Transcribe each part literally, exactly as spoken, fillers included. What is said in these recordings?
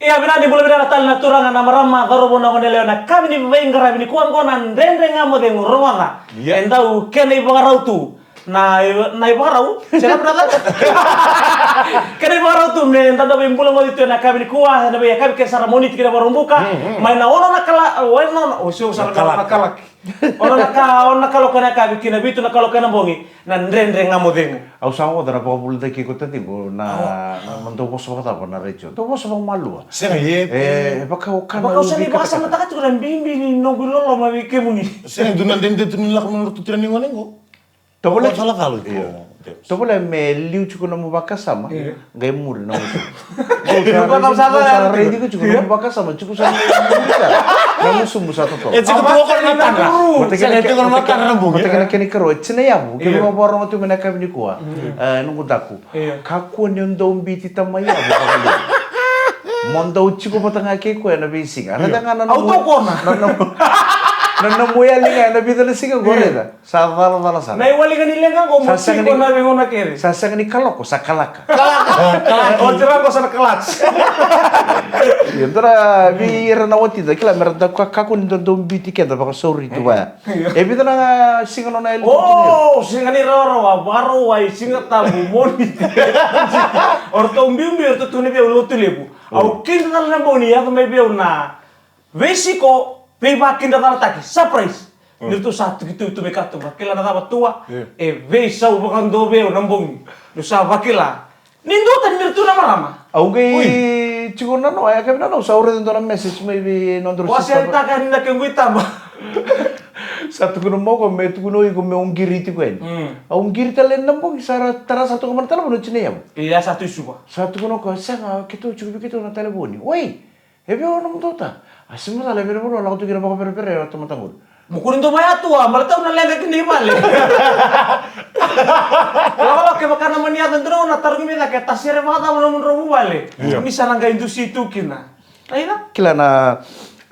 Ia, vinaka ni bula vinaka tale na turaga, na marama, cauravou, na goneyalewa, na yakavi ni veiqaravi nikua oqo na Dredre Ga Mo Cegu. Rogoca. Ia. E dau kena ivakarau tu. Na, na ivakarau. Se na brother. Kena ivakarau tu me da dau veibulagoci tu ena yakavi nikua, na veiyakavi kece sara Moniti kei na Vakaraubuka. Mm, mm. Mai na ono na kala, o, ono na, o, sio sara na kala. Na kala. Ono na ka, ono na kaloko ena yakavi ki na vitu na kaloko ena bogi, na Dredre Ga Mo Cegu. Au sa oca na vakavulitaki iko taciqu na, na, na dau vosa vakacava na retio. Dau vosa vakamalua. Sega, e, e, e vaka o kana. Vaka au sa ni vakasamataka tiko na bibi ni noqu iloloma vei kemuni. Sega, dua na dredre tu ni lako mai na nodratou tina ni gone qo. Tovolea. Vakasalatalo iko. Io. Tovolea me liu tiko nomu vakasama. Io. Qai muri na gusumu. Io, vaka sa, sa raici iko tiko nomu vakasama, tiko sa na gusumu sa totoka. E tiko tu oko na matadra. Mataka na kena ikarua, e tini na yavu. Kevaka o vakarorogo tu mai na yakavi nikua. E, noqu daku. Io. Kakua ni o dau biuti tamai yavu vakalevu. Mo dau tiko vata ga kei koya ena veisiga. Raica ga na nomu, na nomu, na nomu yali ga ena vica na siga qo, raica. Sa calacala sara. Na iwali ga ni leqa qo mo tiko na veigauna kece. Sa sega ni kaloko, sa kalaka. Kalaka. Kalaka. O tira qo sa na kalaka. Ia, dua na vei ira na watida, kila, mera dau ka-, kakua ni da dau biuti keda vakasauri tu vaya. Io. E vica na siga nona yali tu? O, siga ni rawarawa, Vakarauwai, Siga Tabu, Moniti. O ratou biubiu, o ratou tukuna vei au, Lotulevu. Au kidacala na bogi ni yaco mai vei au na veisiko, veivakakidacalataki, surprise. Ni ratou sa tukituki tu mai katuba. Kila na cava, Tua? Io. E veisau vakadua vei au na bogi. Niu sa vakila ni dua tani ni ratou na marama. Au qai tiko nanoa, e, kevaka nanoa, au sa raica e dua na message mai vei nodrau sister. Au a sega ni taka yani na kequ itaba. Sa tukuna mai o koya me tukuna o iko meu qiri tiko yani. Mm. Au qiri tale yani na bogi, sa ra-, tara sa toka mai na talevoni o tini na yavu. Ia, sa tu i Suva. Sa tukuna o koya, sega, keitou tiko vei keitou na talevoni. Oi! E vei o nomu dauta? A, se macala, e vei na vanua lako tu kina vakaperepere o tamata qori. Mo kua ni dua mai, a, Tua, baleta au na leqa kina i vale. Lakolako kevaka na mani yaco e dua na gauna, tarogi mai cake, e tasere vakacava na nomudrau vuvale? Io. Ni sa na qai dusi tu kina. Raica? Kila na,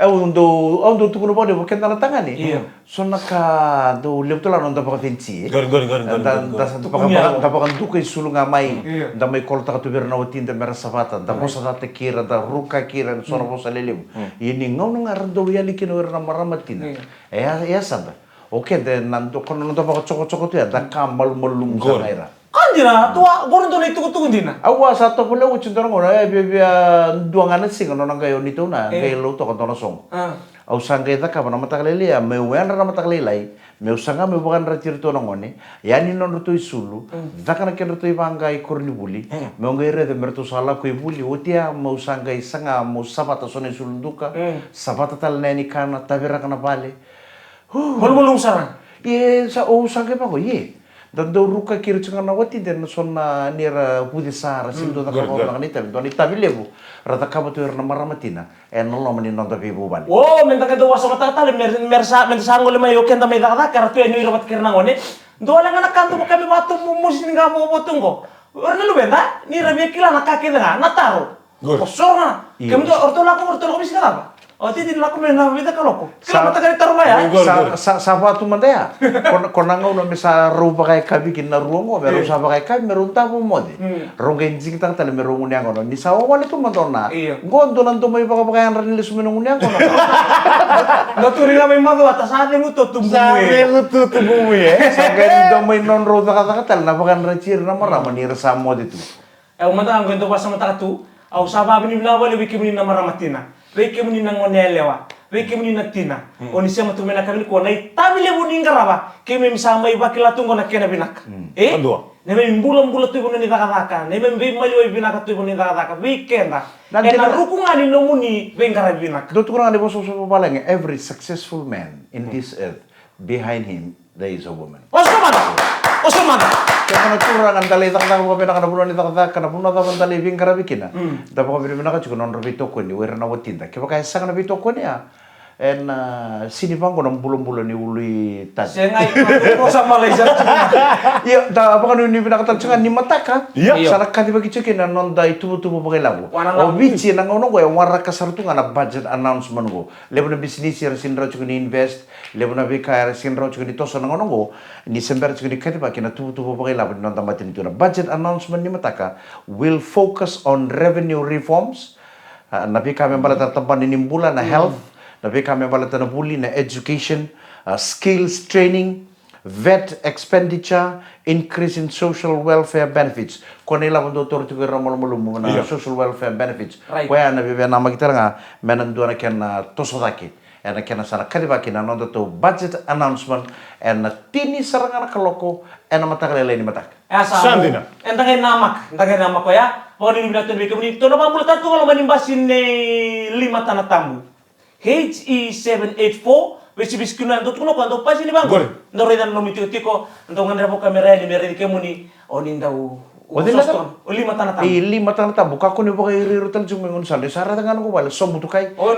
au dau, au dau tukuna vakalevu vei keda na tagane. Io. So na ka dau levu tale na noda vakafenisi. Qori, qori, qori, qori, da, qori, da qori. Sa da vaka, vaka, da vakaduka isulu ga mai. Mm. Io. Da mai kolotaka tu vei ira na watida mera savata, da vosacataki ira, da rukaki ira, so na vosa lelevu. Mm. Ia ni gauna ga era dau yali kina o ira na marama tina. Io. E ya, e ya sa da. O keda na do-, ko na noda vakacokocokoto ya, da ka malumalumu sara ga ira. Ka dina, Tua, qori dua na itukutuku dina. Au a sa tovolea oti dua na gauna, e viavia dua ga na siga nona qai o neitou na, e, qai lau toka dua na soqo. A. Au sa qai cakava na mataka lailai ya, meu yadra na mataka lailai, meu saga meu vakayadrati iratou na gone, yani nodratou isulu, mm, caka na kedratou ivaqa i koronivuli, mm, meu qai raica me ratou sa lako i vuli, oti ya meu sa qai saga meu savata so na isulu duka, mm, savata tale na yani kana, taviraka na vale. Malumalumu sara. Ia, sa, au sa qai vaqo, ia. Da dau rukaki ira tiko ga na watida ena so na, ni ra vuce sa, ra sega ni dau cakava na nona itavi, dua na itavi levu ra cakava tu ira na marama tina ena loma ni noda veivuvale. O, meda qai dau vakasamataka tale, me, me ra sa, meda sa gole mai o keda mai cakacaka, era tu yani o ira vata kei ira na gone. Dua wale ga na ka dau vaka me vakatobomosi ni qavovo tu qo. O ira na luveda, ni ra via kila na ka kece ga, na taro. Good. O soro ga. Io. Kemudou, o ratou lako, o ratou lako mai Siga Tabu. O titi ni lako mai na vica kaloko. Kila mataka ni taro mai ya. Good, good. Sa, sa, sa vatu mada ya. Ko na, ko na gauna me sa rau vakayakavi kina na rua qo, me rau sa vakayakavi, me rau davo moce. Mm. Rau qai digitaka tale me rau gunu yaqona. Ni sa wawale tu mada o na. Io. Qo dua na dau mai vakavakayadra ni lesu mai na gunu yaqona. Na turi ga mai macawa, ta sa cegu tu tubu mui. Sa cegu tu tubu mui, e? Sa qai dau mai nodrau cakacaka tale na vakayadrati ira na marama ni ra sa moce tu. E, au mada ga qo e dau vakasamataka tu, au sa vakavinavinaka vakalevu vei kemuni na marama tina, vei kemuni na gone yalewa, vei kemuni na tina. Mm. O ni sema tu mai na yakavi nikua, na itavi levu ni qarava, keimami sa mai vakila tu qo na kena vinaka. Mm. E? Kadua. Na neimami bulabula tu i vanua ni cakacaka, na neimami veimaliwai vinaka tu i vanua ni cakacaka, vei keda. Na ena dina ruku ga ni nomuni veiqaravi vinaka. Dou tukuna ga ni vosa, vosa vavalagi, every successful man in, mm, this earth, behind him, there is a woman. Vosa mada! Vosa mada! Kevaka na turaga da lai cakacaka vakavinaka na vanua ni cakacaka, na vanua cava da lai veiqaravi kina. Mm. Da vakavinavinaka tiko na nodra veitokoni, o ira na watida. Kevaka e sega na veitokoni ya, ena, a, sega ni vaqo na bulabula ni ulu i tani. Sega, i vosa malai sara tiko. Ia, da vakanuinui vinaka tale tiko ga ni mataka. Ia. Sa na kacivaki tiko kina na noda ituvatuva vakailavo. O Viti ena gauna oqo e waraka sara tu ga na budget announcement oqo. Levu na bisinisi era sega ni rawa tiko ni invest, levu na veika era sega ni rawa tiko ni toso na gauna oqo, ni se bera tiko ni kacivaki na tuvatuva vakailavo ni noda matanitu. Na budget announcement ni mataka will focus on revenue reforms, Ah, na veika me baleta na tabana ni bula, na health, na veika me baleta na vuli, na education, ah, skills training, vet expenditure, increase in social welfare benefits. Ko na ilavo dou toro tiko ira na malumalumu na social welfare benefits. Koya na veivakanamaki tale ga me na dua na kena toso cake ena kena sa na kacivaki na nodatou budget announcement ena tini sara ga na kaloko ena mataka lailai ni mataka. E sa dina. Eda qai namaka, eda qai namaka oya. Vakanuinui vinaka tu vei kemuni, tou na vakabula tale tu ga loma ni basi ni lima tana tabu. H E seven eight four, veisivisi kina, dou tukuna o koya, dou pasi ni vaqori. Dou raica na nomu itikotiko, dou gadreva o kamera yani me raici kemuni, o ni dau o lima tana tabu. E lima tana tabu, kakua ni vakairiiri tale tiko mai gunu sa dei sa raica ga noqu vale sobu tu kai. O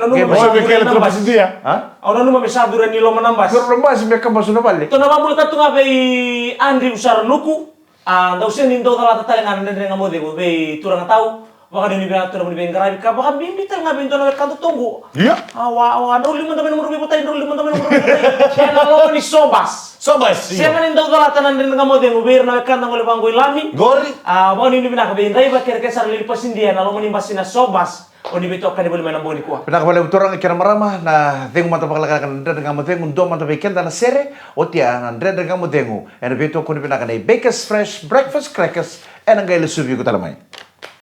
nanuma me sa curu ni loma na basi. Curu na basi me kabasu na vale. Tou na vakabula tale tu ga vei Andrew Saranuku. A dau sega ni dau calata tale ga na Dredre Ga Mo Cegu vei turaga tau. Vakanuinui vinaka tu na nomuni veiqaravi ka vakabibi tale ga vei dua na wekada toqu. Ia. Awa, awa, drau lima da mai na mudru veivotai, drau lima da mai na mudru veivotai. Ena loma ni Sobas. Sobas, io. Sega ni dau calata na Dredre Ga Mo Cegu vei ira na wekada gole vaqo i Lami. Qori. A vakanuinui vinaka vei draiva kei ira kece sara na lewe ni pasidia ena loma ni basi na Sobas. O ni veitokani voli mai na bogi nikua. Vinaka vakalevu turaga kei na marama, na cegu mada vakalekaleka na Dredre Ga Mo Cegu, dua mada vei keda na sere, oti ya na Dredre Ga Mo Cegu, ena veitokoni vinaka nei Bakers Fresh Breakfast Crackers, ena qai lesuvi iko tale mai.